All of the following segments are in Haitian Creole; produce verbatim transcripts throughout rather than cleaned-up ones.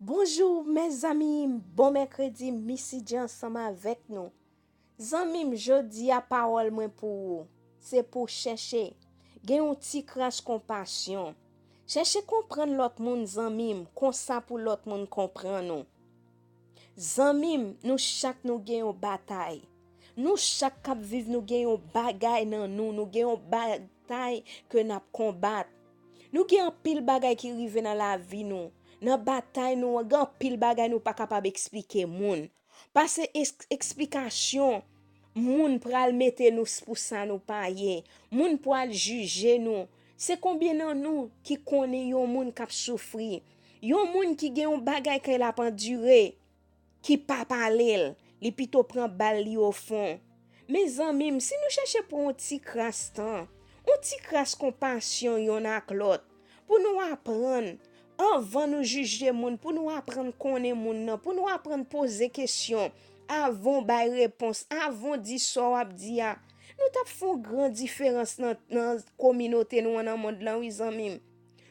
Bonjou, mezanmi, bon mèkredi, Missy J ansanm avèk nou. Zanmi m, jodi a pawòl mwen pou ou, se pou w chèche gen yon ti kras konpasyon. Chèche konprann lòt moun, zanmi m, konsa pou lòt moun konprann ou. Zanmi m, nou chak nou gen yon batay. Nou chak k ap viv, nou gen yon bagay nan nou, nou gen yon batay ke n ap konbat. Nou gen anpil bagay ki rive nan lavi nou. Nan batay nou an, gen anpil bagay nou pa kapab eksplike moun. Pase eks-, eksplikasyon, moun pral mete nou s-, pou sa nou pa ye. Moun pral jije nou. Se konbyen nan nou ki konnen yon moun k ap soufri? Yon moun ki gen yon bagay ke l ap andire, ki pa pale l, li pito pran bal li ofon. Mezanmi m, si nou chèche pran yon ti kras tan, yon ti kras konpasyon yonn ak lòt, pou nou aprann, anvan nou jije moun, pou nou aprann konnen moun nan, pou nou aprann poze kesyon, avan w bay repons, avan w di sa w ap di a, nou t ap fè yon gran diferans nan, nan kominote nou an, nan mond lan, wi, zanmi m.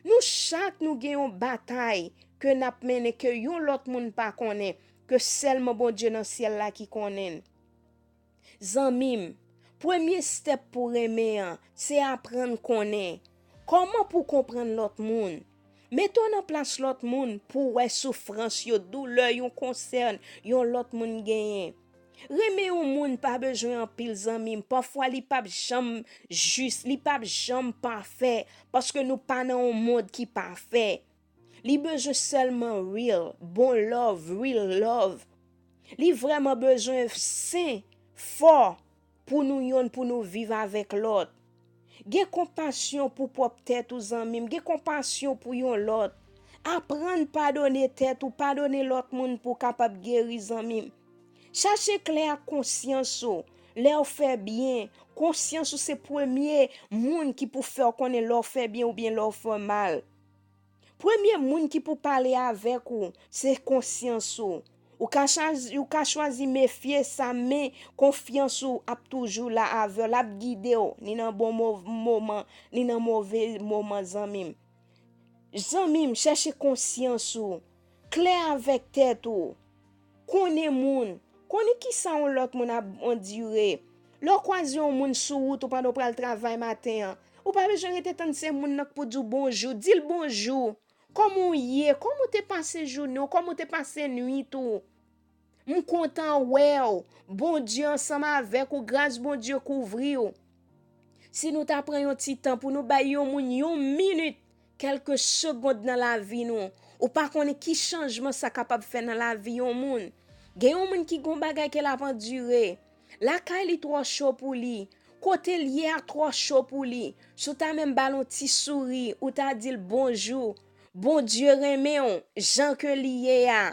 Nou chak nou gen yon batay ke n ap mennen, ke yon lòt moun pa konnen, ke sèlman Bondye nan syèl la ki konnen l. Zanmi m, premye stèp pou renmen an, se aprann konnen. Kòman pou w konprann lòt moun? Mete w nan plas lòt moun pou w wè soufrans yo, doulè, yon konsèn yon lòt moun genyen. Renmen yon moun pa bezwen anpil, zanmi m. Pafwa li p ap janm jis, li p ap janm pafè, paske nou pa nan yon mond ki pafè. Li bezwen sèlman real, bon love, real love. Li vrèman bezwen sen, fò pou nou yonn, pou nou viv avèk lòt. Gen konpasyon pou pwòp tèt ou, zanmi m. Gen konpasyon pou yon lòt. Aprann padone tèt ou, padone lòt moun pou w kapab geri, zanmi m. Chache klè ak konsyans ou. Lè w fè byen, konsyans ou se premye moun ki pou fè w konnen lè w fè byen oubyen lè w fè mal. Premye moun ki pou pale avèk ou, se konsyans ou. Ou ka chwazi, ou ka chwazi mefye sa, men konfyans ou ap toujou la avè w, l ap gide w, ni nan bon mo-, moman, ni nan move moman, zanmi m. Zanmi m, chèche konsyans ou. Klè avèk tèt ou. Konnen moun. Konnen kisa yon lòt moun ap andire. Lè w kwaze yon moun sou wout ou pandan w pral travay maten an, ou pa bezwen rete tann se moun nan k pou di w bonjou. Di l bonjou. Kòman w ye? Kòman w te pase jounen w? Kòman w te pase nwit ou? M kontan wè w. Bondye ansanm avèk ou. Gras Bondye kouvri w. Si nou ta pran yon ti tan pou nou bay yon moun yon minit, kèlke segond nan lavi nou, ou pa konnen ki chanjman sa kapab fè nan lavi yon moun. Gen yon moun ki gon bagay ke l ap andire. Lakay li twò cho pou li. Kote l ye a twò cho pou li. Si w ta menm ba l yon ti souri, ou ta di l bonjou. Bondye renmen w jan ke li ye a.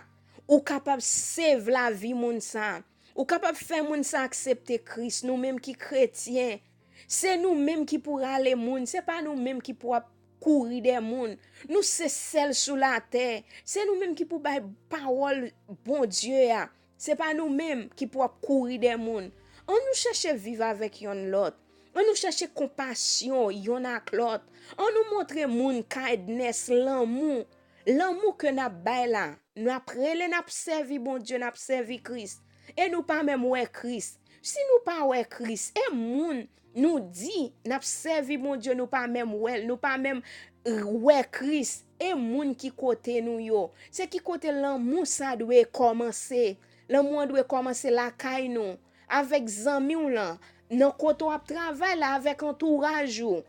Ou kapab save lavi moun sa. Ou kapab fè moun sa aksepte Kris. Nou menm ki kretyen, se nou menm ki pou rale moun. Se pa nou menm ki pou ap kouri dè moun. Nou se sèl sou latè. Se nou menm ki pou bay pawòl Bondye a. Se pa nou menm ki pou ap kouri dè moun. An nou chèche viv avèk yonn lòt. An nou chèche konpasyon yonn ak lòt. An nou montre moun kindness, lanmou. Lanmou ke n ap bay la. N ap rele, n ap sèvi Bondye, n ap sèvi Kris. E nou pa menm wè Kris. Si nou pa wè Kris, e moun nou di n ap sèvi Bondye, nou pa menm wè l, nou pa menm wè Kris. E moun ki kote nou yo? Se ki kote lanmou sa dwe kòmanse? Lanmou an dwe kòmanse lakay nou, avèk zanmi w lan, nan kote w ap travay la, avèk antouraj ou.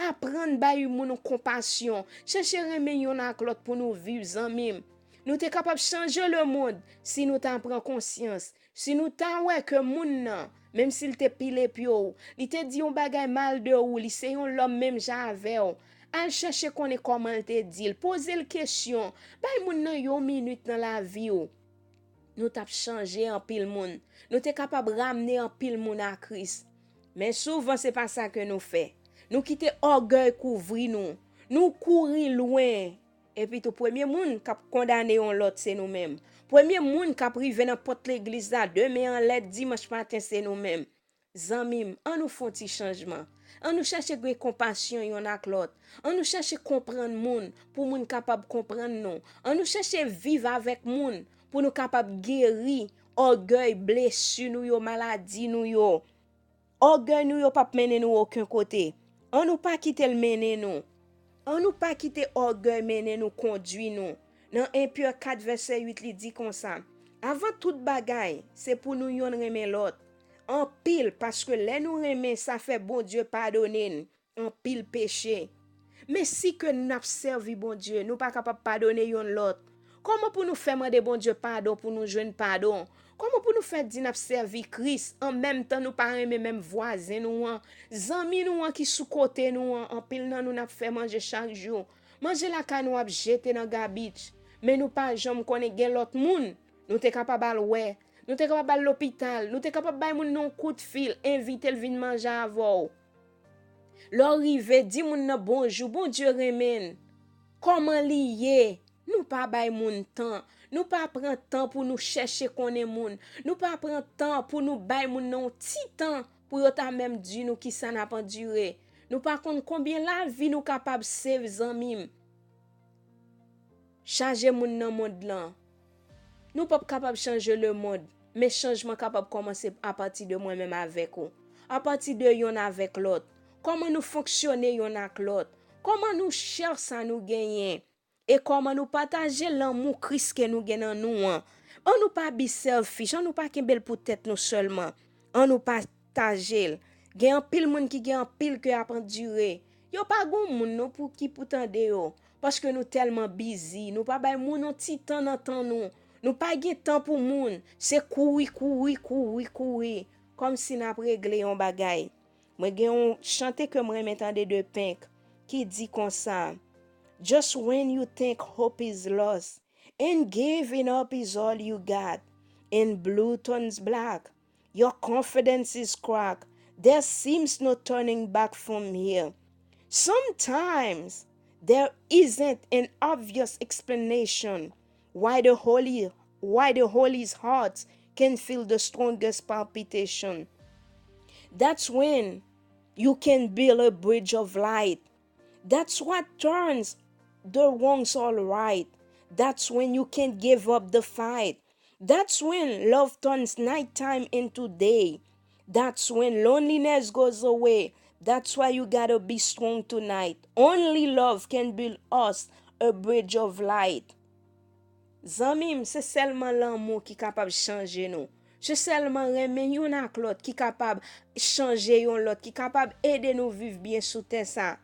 Aprann bay moun ou konpasyon. Chèche renmen yonn ak lòt pou nou viv, zanmi m. Nou te kapab chanje lemonn si nou ta pran konsyans. Si nou ta wè ke moun nan, menm si l te pile pye w, li te di yon bagay mal de ou, li se yon lòm menm jan avè w, al chèche konnen kòman l te di l. Poze l kesyon. Bay moun nan yon minit nan lavi w. Nou t ap chanje anpil moun. Nou te kapab ramne anpil moun a Kris. Men souvan, se pa sa ke nou fè. Nou kite ògèy kouvri nou. Nou kouri lwen. Epi tou, premye moun k ap kondane yon lòt, se nou menm. Premye moun k ap rive nan pòt legliz la, de men anlè, dimanch maten, se nou menm. Zanmi m, an nou fè yon ti chanjman. An nou chèche gen konpasyon yonn ak lòt. An nou chèche konprann moun pou moun kapab konprann nou. An nou chèche viv avèk moun pou nou kapab geri ògèy, blesi nou yo, maladi nou yo. Ògèy nou yo p ap mennen nou okenn kote. An nou pa kite l mennen nou. An nou pa kite ògèy mennen nou, kondui nou. Nan en Pyè kat vèsè uit, li di konsa: "Avan tout bagay, se pou nou yonn renmen lòt anpil, paske lè nou renmen, sa fè Bondye padone n anpil peche." Men si ke n ap sèvi Bondye, nou pa kapab padone yonn lòt, kòman pou nou fè mande Bondye padon pou nou jwenn padon? Kòman pou nou fè di n ap sèvi Kris, an menm tan nou pa renmen menm vwazen nou an, zanmi nou an ki sou kote nou an? Anpil nan nou n ap fè manje chak jou. Manje lakay nou ap jete nan gabich. Men nou pa janm konnen gen lòt moun nou te kapab al wè. Nou te kapab al lopital. Nou te kapab bay moun nan yon kout fil, envite l vin manje avè w. Lè w rive, di moun nan bonjou, Bondye renmen n. Kòman li ye? Nou pa bay moun tan. Nou pa pran tan pou nou chèche konnen moun. Nou pa pran tan pou nou bay moun nan yon ti tan pou yo ta menm di nou kisa n ap andire. Nou pa konn konbyen lavi nou kapab save, zanmi m. Chaje moun nan mond lan. Nou p ap kapab chanje lemonn, men chanjman kapab kòmanse apati de mwen menm avèk ou, apati de yonn avèk lòt. Kòman nou fonksyone yonn ak lòt? Kòman nou share sa nou genyen? E kòman nou pataje lanmou Kris ke nou gen nan nou an? An nou pa be selfish, an nou pa kenbe l pou tèt nou sèlman. An nou pataje l. Gen anpil moun ki gen anpil ke y ap andire. Yo pa gen moun non pou ki pou tande yo, paske nou tèlman busy, nou pa bay moun yon ti tan nan tan nou. Nou pa gen tan pou moun. Se kouri, kouri, kouri, kouri, kòmsi n ap regle yon bagay. Mwen gen yon chante ke m renmen tande de Pink ki di konsa: "Just when you think hope is lost and giving up is all you got, and blue turns black, your confidence is cracked, there seems no turning back from here. Sometimes there isn't an obvious explanation why the holy why the holiest heart can feel the strongest palpitation. That's when you can build a bridge of light. That's what turns the wrongs all right. That's when you can't give up the fight. That's when love turns nighttime into day. That's when loneliness goes away. That's why you gotta be strong tonight. Only love can build us a bridge of light." Zanmi m, se sèlman lanmou ki kapab chanje nou. Se sèlman renmen yonn ak lòt ki kapab chanje yonn lòt, ki kapab ede nou viv byen sou tè sa.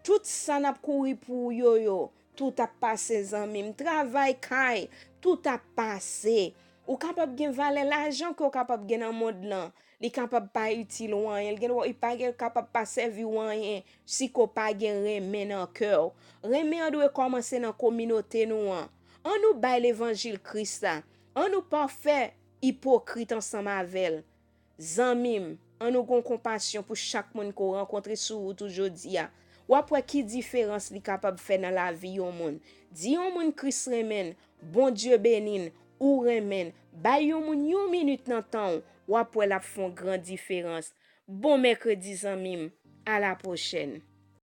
Tout sa n ap kouri pou yo yo, tout ap pase, zanmi m. Travay, kay, tout ap pase. Ou kapab gen valè lajan ke w kapab gen nan mond lan, li kapab pa itil ou anyen, li gen dwa, li pa gen, kapab pa sèvi w anyen si ke w pa gen renmen nan kè w. Renmen an dwe kòmanse nan kominote nou an. An nou bay levanjil Kris la. An nou pa fè ipokrit ansanm avè l. Zanmi m, an nou gen yon konpasyon pou chak moun ke w rankontre sou wout ou jodi a. W ap wè ki diferans li kapab fè nan lavi yon moun. Di yon moun Kris renmen l, Bondye beni l, ou renmen l. Bay yon moun yon minit nan tan w, w ap wè l ap fè yon gran diferans. Bon mèkredi, zanmi m. A la pwochèn.